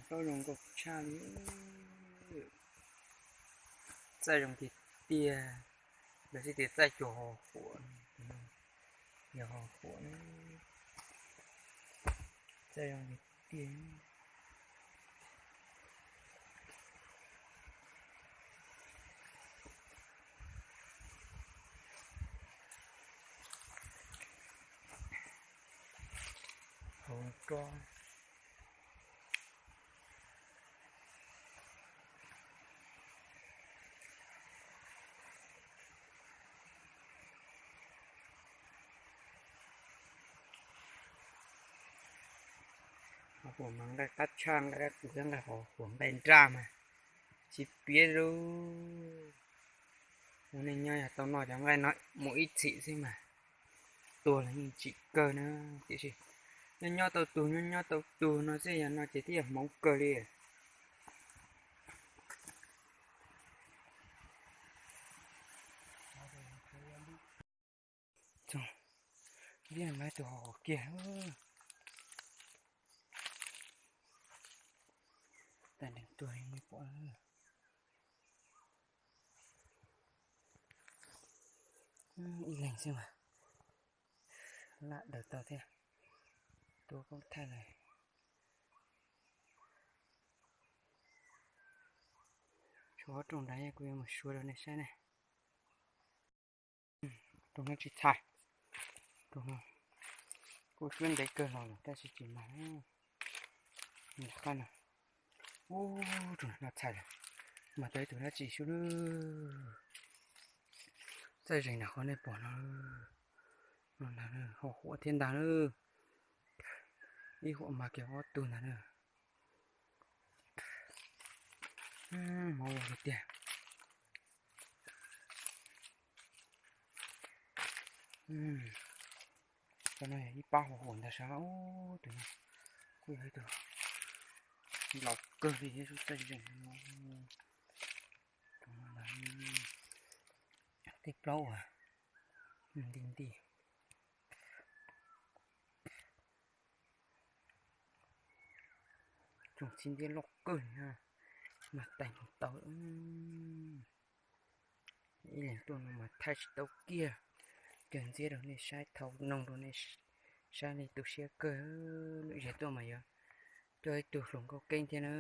Plaub zoo nkauj tshaj li. Txaij zoo tiag tiag. Lawv xij tias txaij cuag ho huam, yog ho huam. Txaij zoo tiag tiag. Hauv nrob. Hauv huam mas nqaij qab tshaj, nqaij qab kuv thiab nqaij hauv huam nqaij nraj mas tsis piav li. Ua neej nyob yog tau noj cov nqaij no mus ib txhis xwb mas tuag los yeej tsim kawg na. Tiam sis nyob nyob tau tug, nyob nyob tau tug no xwb, yog no ces twb yog hmoov kawg li. Ib tus hauv kiag. Tag nrho tuag li nej pom. Ib leeg xwb mas laj daws tau thiab. Tua koob thaij lawm. Tshuav ob rooj nrad, kuv yuav mus suav rau nej saib ne. Rooj no tsis txhais, rooj no kuj suab ntev kawg los lawm tab sis tsis mag. Nram qab no, ub, rooj no txhais lawm, mag tau ib tug dab tsi xwb lawm. Txaij zeeg nram qhov nej pom no, no ntag, ho huam thiab ntag na. Ib huam mag kiag ob tug ntag na. Hmov ua tiag tiag. Cov no yog ib pab huam huam ntag sav. Ub, tus no kuj yog ib tug laus kawg li thiab, txaij zeeg no. Tej plaub uas nti nti. Tsoom txiv ntiab loj kawg na, mas tais tau. Ib leeg tuaj no mas thaij tsis tau kiag, cog ntxiab rau nej saib, thau noog rau nej saib li tu siab kawg. Lwm zaug tuaj mas yuav coj ib tug hluas nkauj keeb thiab na.